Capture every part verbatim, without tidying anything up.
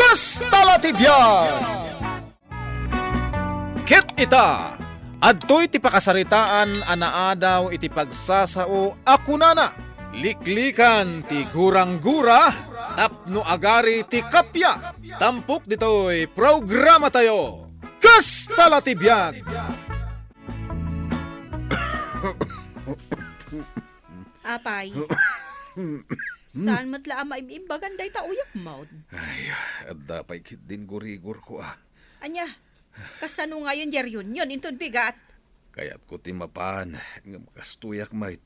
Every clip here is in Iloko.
Kasta la ti biag! Ket ita, adtoy ti pakasaritaan a naadaw iti pagsasao a kunana, "Liklikan ti guranggura tapno agari ti kappia." Tampok ditoy programatayo, Kasta la ti biag! Apay, saan met la a maim-imbagan dayta uyekmon? Ay, adda pay ketdin gurigorko, a. Ania, kasano ngayon diay reunion inton bigat? Kayatko ti mapan, ngem kastoyak met.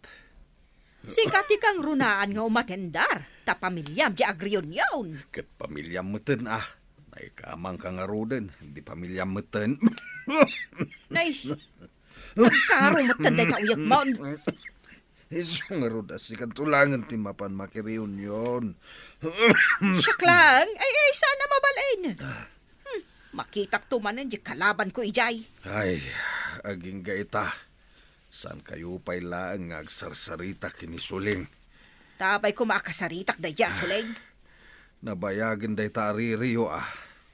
Sika ti kangrunaan nga umatendar, ta pamiliam diay agreunion. Ket pamiliam meten, a. Naikamangka ngaruden, di pamiliam meten. Nay, nagkaro meten dayta uyekmon. Isu ngarud a sika tulangen ti mapan makireunion. Siak laeng? Ay, ay, saan a mabalin. Hmm, makitakto manen diay kalabanko idiay. Ay, agingga ita. Saankayo pay laeng nga agsarsarita ken ni Suling. Ta apay koma a kasaritak daydiay a Suling? Nabayagen dayta a ririyo, a.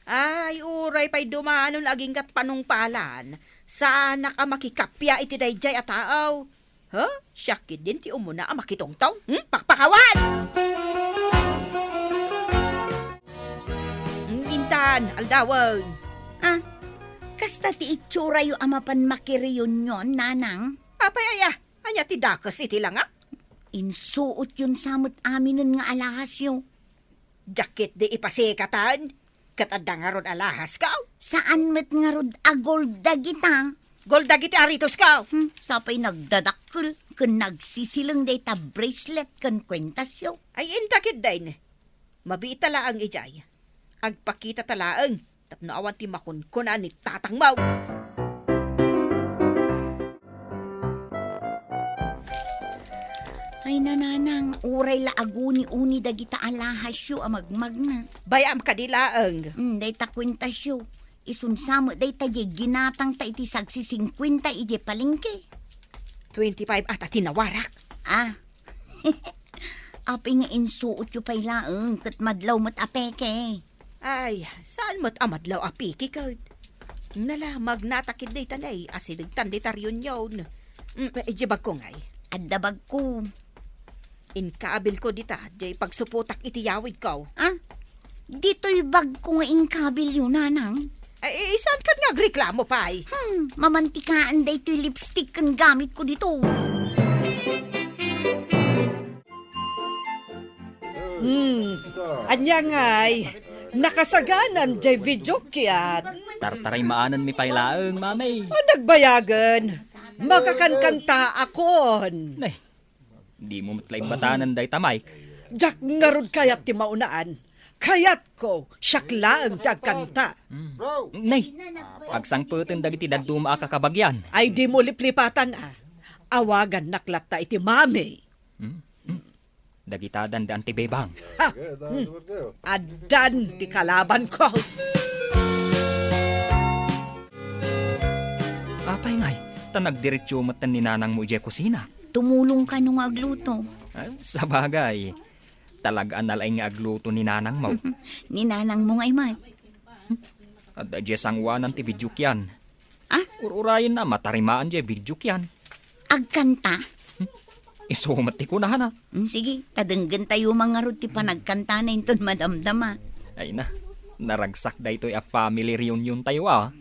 Ay, uray pay dumanon aginggat panungpalan, saanak a makikappia iti daydiay a tao. Ha? Siak ketdin ti umuna a makitungtong? Hmm? Pakpakawan! Hmm, intan, aldawen. Ah, kasta ti itsorayo a mapan makireunion, nanang? Apay aya? Ania ti dakes iti langak? Insuotyon sa met aminen nga alahasyo. Diak ketdi ipasikatan, ket adda ngarud alahasko? Saan met ngarud a gold dagita. Gold dagiti aritosko? Hmm, sapay nagdadakkel ken nagsisileng dayta bracelet ken kuentasyo. Ay, inda ketdin. Mabiit a laeng idiay. Agpakitata laeng tapno awan ti makunkuna ni tatangmo. Ay, nanang, uray la aguni-uni dagita alahasyo a magmagna. Bay-am kadi laeng? Hmm, dayta kuentasyo. Isunsa met dayta diay ginatangta iti sagsisingkuenta idiay palengke. Twenty-five ata ti nawarak. Ah. Apay nga insuotyo pay laeng ket madlaw met a peke? Ay, saan met a madlaw a peke ket? Nala, magnata ketdi ta nay, asidegtan dita reunion. Mm, idiay bagko ngay. Adda bagko. Inkabilko dita, diay pagsupotak iti yawidko. Ah? Ditoy bagko nga inkabilyo, nanang? Ay, saan ket nga agreklamo pay? Hmm, mamantikaan daytoy lipstick ken gamitko dito. Hmm, ania ngay, nakasaganan diay videokean? Tartarimaanenmi pay laeng, Mami. O, nagbayagen. Makakankantaakon. Nay, dimo met la ibbatanen dayta, Mike. Diak ngarud kayat ti maunaan. Kayatko, siak laeng ti agkanta. Hmm. Nay, agsangpeten dagiti dadduma a kakabagian. Ay, dimo liplipatan, a. Awagannak latta iti Mami. Hmm? Hmm? Dagita dandaan ti bebang. Ha? Hmm. Addan ti kalabanko. Apay ngay, ta nagdiretso met ni nanangmo idiay kusina. Tumulong kano nga agluto? Ah, sabagay, talaga a nalaing nga agluto ni nanangmo. Ni nanangmo ngay met. Adda diay sangoanan ti videokean. Ah? Ur-urayenna, matarimaan diay videokean. Agkanta? Hmm? Isu met ti kunana. Hmm, sige, ta denggentayo man ngarud ti panagkantana inton madamdama. Ay na, naragsak daytoy a family reunion tayo, a.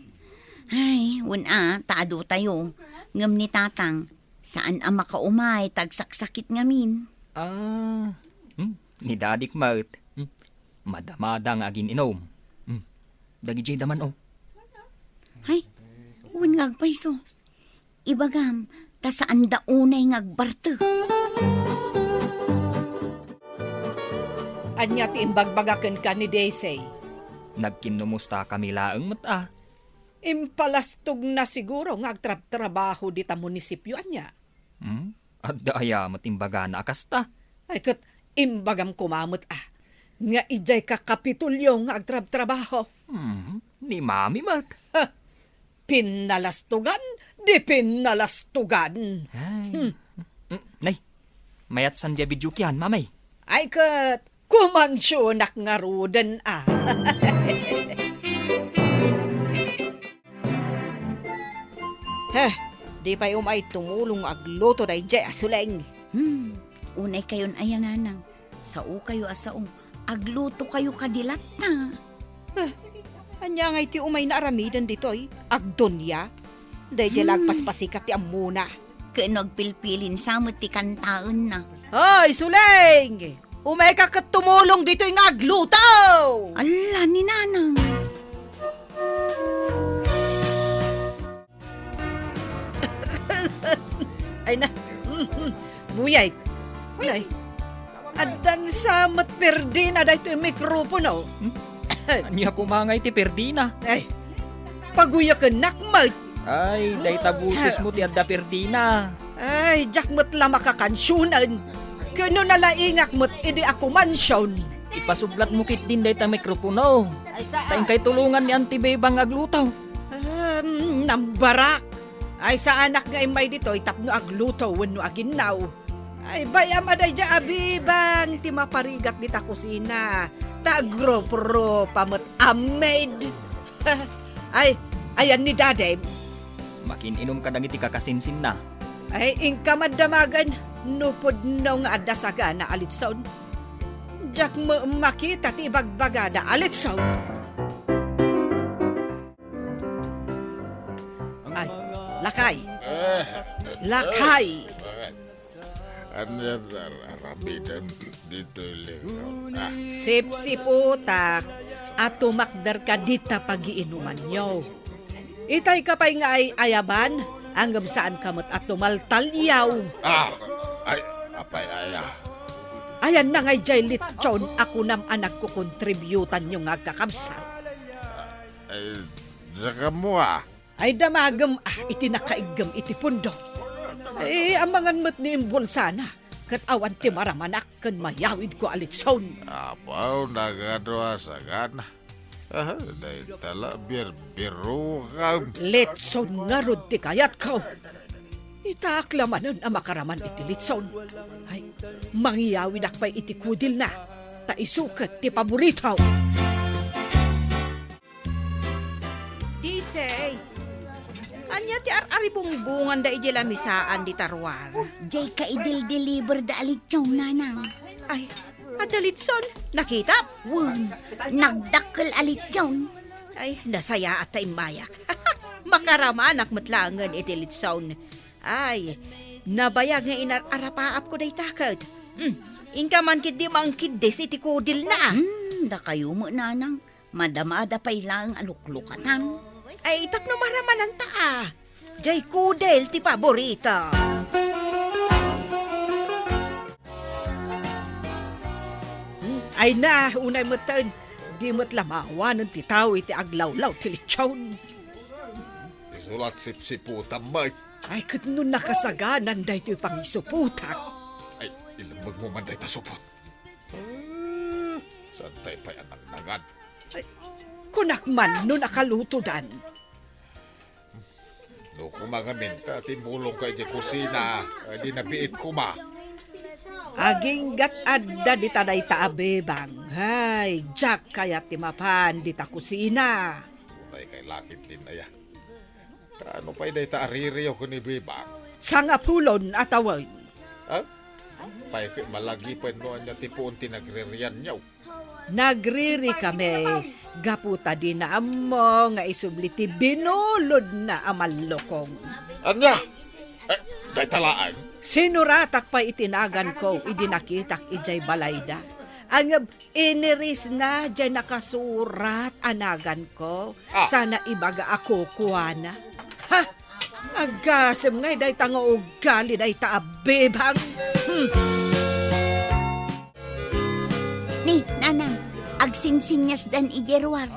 Ay, wen a, ta adu tayo. Ngem ni Tatang, saan a makaumay ta agsaksakit ngamin. Ah, hmm, ni Dadik met. Hmm, madamada nga agin-inom. Hmm, dagidiay da man, o. Hay, wen nga agpayso. Ibagam, ta saanda unay nga agbartek. Ania ti imbagbaga kenka ni Daisy? Nagkinnumustakami laeng met, a. Impalastogna siguro nga agtrabtrabaho dita munisipio, ania? Hmm? Adda aya met imbagana a kasta? Ay, ket imbagam koma met, a, nga idiay ka Kapitolyo nga agtrabtrabaho. Hmm, ni Mami met. Ha! Pinnalastogan, di pinnalastogan. Ay. Hmm. Mm, nay, mayat san diay videokean, Mami? Ay, ket Kumansionak ngaruden a. Heh, di pay umay tumulong nga agluto daydiay a Suleng. Hmm, unay kayon aya, nanang. Sao kayo a sao. Agluto kayo kadi latta. Eh, ania ngay ti umay nga aramiden ditoy? Agdunia? Daydiay la Hmm. agpaspasikat ti ammona. Ken no agpilpilin sa met ti kantaenna. Hoy, Suleng! Umay ka ket tumulong ditoy nga agluto! Ala ni nanang. Ay na. Buyay. Ay. Addan sa met perdina daytoy mikropono. Hmm? Ania koma ngay ti perdina? Ay. Paguyakennak met. Ay, dayta boses mo ti adda perdina. Ay, diak met la makakansionen. Ken no nalaingak met idi akumansion. Ipasublat mo ketdin dayta mikropono. Ta inkay tulongan ni Auntie Bebang agluto. Um, nambarak. Ay, saanak nga immay ditoy tapno agluto wenno aginnaw. Ay, bay-am a daydiay a Bebang ti maparigat dita kusina. Ta agrup-rupa met a maid. Ay, ayan ni Daddy. Makin-inom kadagiti kakasinsinna. Ay, inka man damagen no pudno nga adda sagana a litson. Diak met makita ti ibagbagada a litson. Ay, lakay. Eh, Lakay. Bakit? Ania ti ar-, aramidem ditoy likuan? Ah. Sipsiputak a tumakderka dita pagiinumanyo. Itay ka pay nga ay-ayaban, ngem saanka met a tumaltaliaw. Ah, ay, apay aya? Ayanna ngay diay litson a kunam a nagkukontributanyo nga agkakabsat. Ay, diak ammo a. Ay, damagem a iti nakaiggem iti pundok. Ay, amangan met ni imbulsana, ket awan ti maramanak ken mayawidko a litson. Apo, nagado a sagana. Aha, dayta la, birbirokam. Litson ngarud ti kayatko. Itaak la manen a makaraman iti litson. Ay, mangiyawidak pay iti kudilna, ta isu ket ti paborito. Disay, ania ti ar-aribungbunganda idiay lamisaan dita ruar? Diay kaidil-deliver da a litson, nanang. Ay, adda litson? Nakitam? Wen, nagdakkel a litson. Ay, nasayaat ta immayak. Makaramanak met laengen iti litson. Ay, nabayag nga inar-arapaapko dayta ket. Hmm, inka man ketdi mangkiddis iti kudilna. Hmm, dakayo met, nanang. Madamada pay laeng a luklukatan. Ay, tapno maramananta a. Diay kudil ti paborito. Hmm, ay na, unay metten. Di met la maawanen ti tao iti aglawlaw ti litson. Isu la sipsiputam met. Ay, ket no nakasaganan daytoy pangisuputak. Ay, ilemmegmo man dayta supot. Eh, saantay pay a nangnangan. Ay, kunak man no nakalutodan. No koma ngamin ta timulongka idiay kusina, eh, di nabiit koma. Agingga't adda dita dayta a Bebang. Ay, diak kayat ti mapan dita kusina. Unay kay lakit din aya. Kaano pay dayta a ririyo ken ni Bebang? Sangapulon a tawen. Ha? Pay ket malagipay no ania ti puon ti nagririanyo. Nagriri kami gapu ta dina ammo nga isubli ti binulodna a mallukong. Ania? Eh, dayta laeng? Sinuratak pay iti naganko idi nakitak idiay balayda. Ngem inirisna diay nakasurat a naganko. Ah. Sana ibaga a kukuana. Ha? Agasem ngay dayta nga ugali dayta a Bebang. Hmm. Ni, nanang, agsinsinniasdan idiay ruar.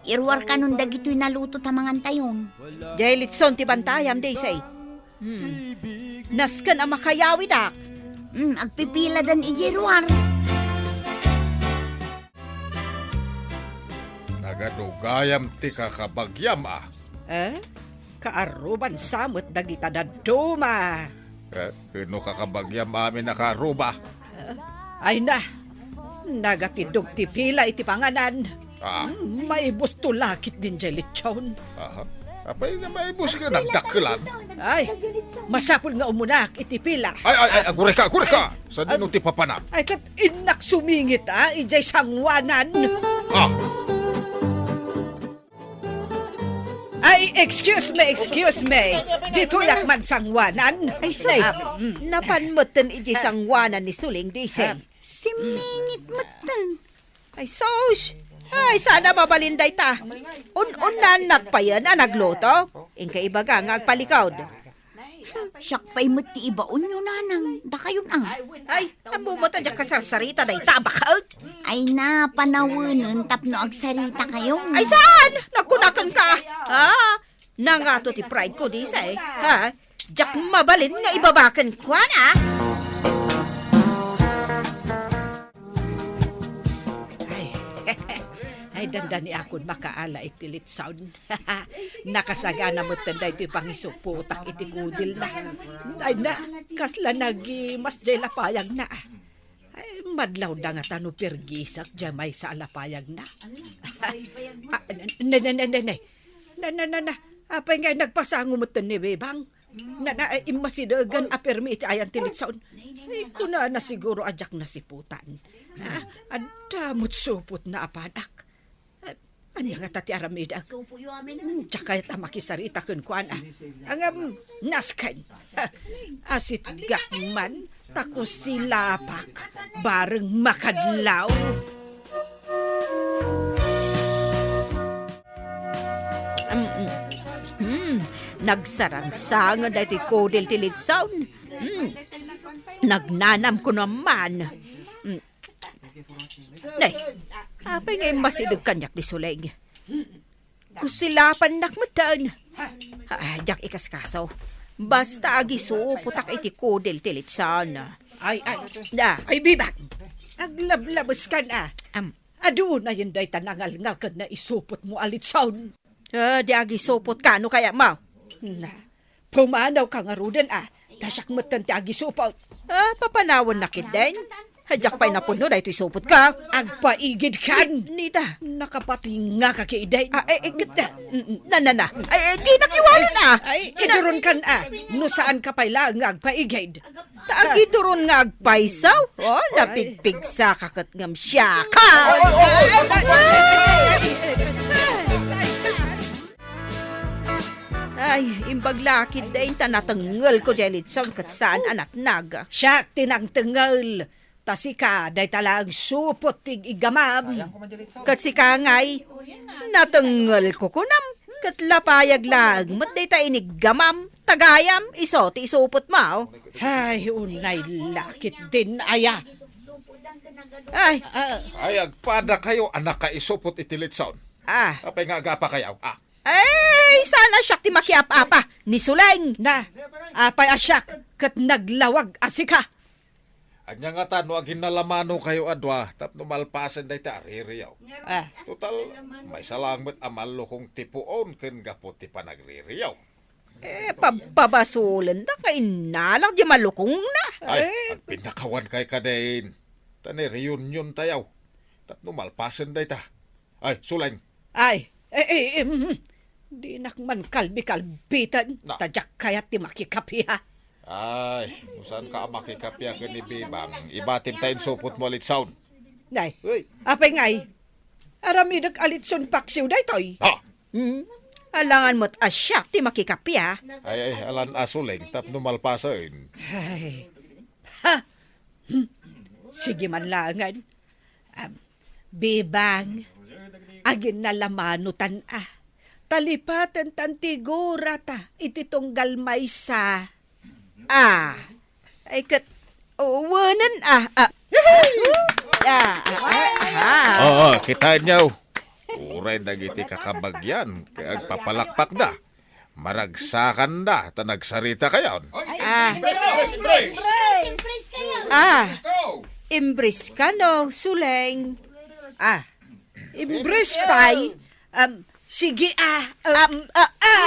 Iruar kanon dagitoy naluto ta mangantayon. Diay litson ti bantayam, Daisy. Hmm. Nasken a makayawidak. Hmm, agpipiladan idiay ruar. Nagadu gayam ti kakabagiam a. Eh? Kaaruban sa met dagita dadduma. Eh, no kakabagiam amin a kaaruba. Eh, ay na. Nagatiddog ti pila iti panganan. Ah. Hmm, maibus to lakit din jay litson. Aha. Apay nga maibus nga nagdakkelan? Ay, masapul nga umunak iti pila. Ay, ay, ay, agurayka, agurayka! Sadino ti papanak? Ay, ket innak sumingit, ah, ijay sangoanan. Ah. Ay, excuse me, excuse me. Ditoyak man sangoanan. Ay, sus. Ah, mm. Napan metten ijay sangoanan ni Suling, Diseng. Ah. Simingit metten. Ay, sus! Ay, saan a mabalin dayta. Un-unnaannak payen a nagluto. Inka ibaga nga agpalikod. Siak pay met ti ibaonyo, nanang. Dakayon, a. Ay, ammom met a diak kasarsarita dayta, baket. Ay na, panawenen tapno agsaritakayo. Ay, saan? Nagkunaken ka. Ah, nangato ti pride ko, Diseng. Ha? Diak mabalin nga ibabaken kuana. Ay, ay, dandaniakon makaala iti litson. Nakasagana metten daytoy pangisupotak iti kudilna. Ay na, kasla nagimas jay lapayagna. Ay, madlawda ngata no pirgisak jay maysa a lapayagna. Ah, ne, ne, ne, ne, ne. Na, na, na, na. Apay nga nagpasango metten ni Bebang? Na, na, ay, immasidegen a permi iti ayan ti litson. Ay, kunana siguro a diak nasiputan. Ah, adda met supotna a padak. Ah, ania ngata ti aramidek? Hmm, diak kayat a makisarita kenkuana. Ngem, nasken. Ah, asitgak man, ta kusilapak, bareng makadlaw. Mm, mm. Mm, nagsarangsangen daytoy kudil ti litson. Mm. Nagnanam kuno man. Mm. Nay, apay nga immasideg kaniak ni Suleng? Kusilapannak metten. Ah, diak ikaskaso. Basta agisupotak iti kudil ti litson. Ay, ay. Da. Ay, Bebang. Aglablabeskan, a. Am. Adu, nayen dayta nangalngal ken naisupotmo a litson. Ah, di agisupot ka, no kayatmo? Na, pumanawka ngaruden, a. Ta siak metten ti agisupot. Ah, papanawannak ketdin. Diak pay napudno daytoy supotko. Agpaigidkan. Ni-, nita. Nakapatingngaka ketdin. Ah, eh, eh, ket-, mm, mm. Na, na, na. Ay, eh, dinak iwalen, a. Ay, na- iduronkan, a. No saanka pay laeng nga agpaigid. Ta agiduron nga agpayso. Oh, napigpigsaka ket ngem siaka. Ay, imbag la ketdin ta natengngelko diay litson ket saan a natnag. Siak ti nangtengngel. Ta sika, dayta laeng supot ti iggamam. Ket sika ngay, natengngelko kunam, ket lapayag laeng met dayta iniggamam, ta gayam, isu ti isupotmo. Ay, unay la ketdin aya. Ay. Ah. Ay, agpadakayo a nakaisupot iti litson. Ah. Apay nga agapakayo? Ah. Ay, saan a siak ti makiap-apa, ni Suleng. Na, apay a siak, ket naglawag a sika. Ania ngata no aginnalamanokayo a dua tapno malpasen dayta a ririyaw? Ah. Total, maysa laeng met a mallukong ti puon ken gapu ti panagririyaw. Eh, pabpabasolennak nga innalak diay mallukongna. Ay, eh, agpinnakawankay kadin. Ta ni reunion tayaw. Tapno malpasen dayta. Ay, Suleng. Ay, eh, eh, eh, mm, dinak man kalbi-kalbiten, na, ta diak kayat ti makikapi, ha? Ay, no saanka a makikapi ken ni Bebang, ibatim ta insupotmo a litson. Nay, uy, apay ngay, aramidek a litson paksiw daytoy. Ha? Hmm? Alangan met a siak ti makikapi, ha? Ay, ay, alan a Suleng, tapno malpasen. Ay, ha? Hmm. Sige man laengen. Am, Bebang, aginnalamanotan a. Talipatentan ti gurata iti tunggal maysa. Ah, ay ket, oh, wenen, ah, ah. Ah, ah, ah, ah. Oo, kitaenyo. Uray dagiti kakabagian, agpapalakpakda. Maragsakanda ta nagsaritakayon. Ah. Ah. Imbres ka, no, Suleng? Ah. Imbres pay? Um, sige, ah. Um, ah, ah.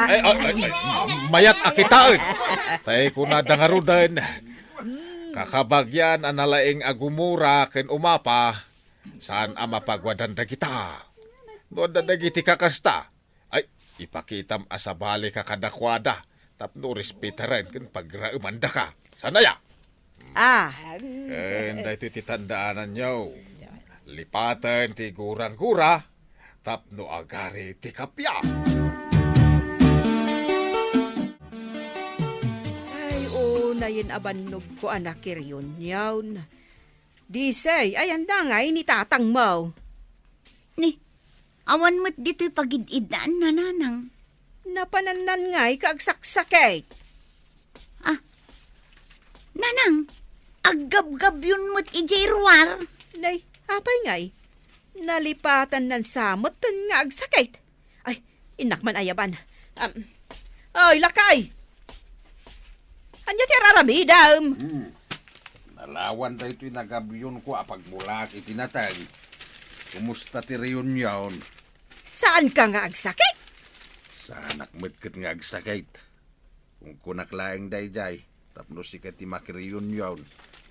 Ay, ay, ay, ay, mayat a kitaen. Tay kunada ngaruden. Kakabagian a nalaing a gumura ken umapa, saan a mapaguadan dagita. No adda dagiti kakasta, ay, ipakitam a sabalika kadakuada tapno respetaren ken pagraemandaka. Saan aya? Ah. Ken daytoy ti tandaananyo. Lipaten ti gurang-gura tapno agari ti kappia. Ay, unayen a bannogko a naki-reunion. Disay, ayan da ngay ni tatangmo. Ni, awan met ditoy pagid-iddaanna, nanang. Napanannan ngay ka agsaksakit. Ah, nanang, aggabgabyon met idiay ruar. Nay, apay ngay? Nalipatannan sa metten nga agsakit. Ay, innak man ayaban. Am, oy, lakay! Ania ti ar-aramidem? Hmm. Nalawan daytoy nagabyonko a pagmulaak iti nateng. Kumusta ti reunion? Saanka nga agsakit? Saanak met ket nga agsakit. Kunkunak laeng daydiay, tapno sika ti makireunion,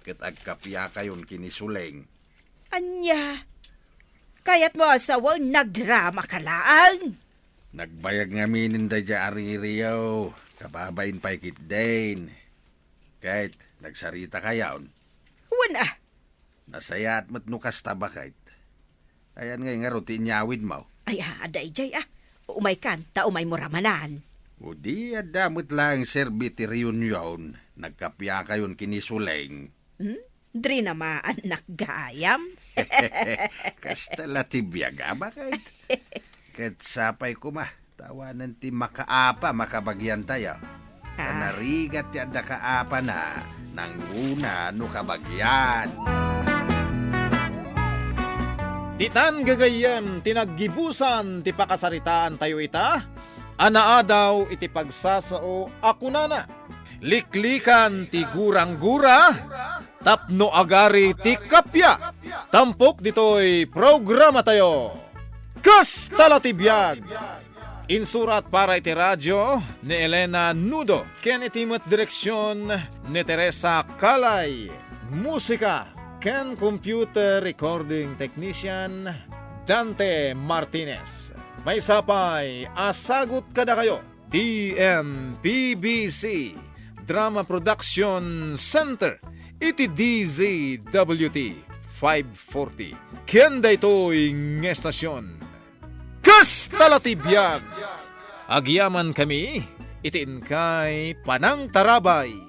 ket agkapiakayon ken ni Suleng. Ania? Kayatmo a sawen, nagdramaka laeng? Nagbayag ngamin daydiay a ririyo, kababain pay ketdin. Ket, nagsaritakayon? Wen a. Nasayaat met no kasta, baket. Ayan ngay ngarud ti inyawidmo? Ay, a, daydiay a. Umaykan, ta umaymo ra manen. O di, adda met laeng serbi ti reunion, nagkapiakayon ken ni Suleng. Hmm? Dri na maannak gayam? Kasta la ti biag, a, baket. Ket sapay koma, ta awanen ti makaapa makabagiantayo. Ta Ah. narigat ti adda kaapana, nangruna no kabagian. Ditan gagayyem ti naggibusan ti pakasaritaantayo ita, a naadaw iti pagsasao a kunana, Liklikan ti gurang-gura, tapno agari ti kappia. Tampok ditoy programatayo. Kasta la ti biag! Insurat para iti radio ni Elena Nudo, ken iti met direksion ni Teresa Calay. Musika ken computer recording technician, Dante Martinez. Maysa pay a sagut kadakayo, T M P B C Drama Production Center iti D Z W T five forty. Ken daytoy nga estasion, Kasta la ti biag! Agyamankami iti inkay panangtarabay.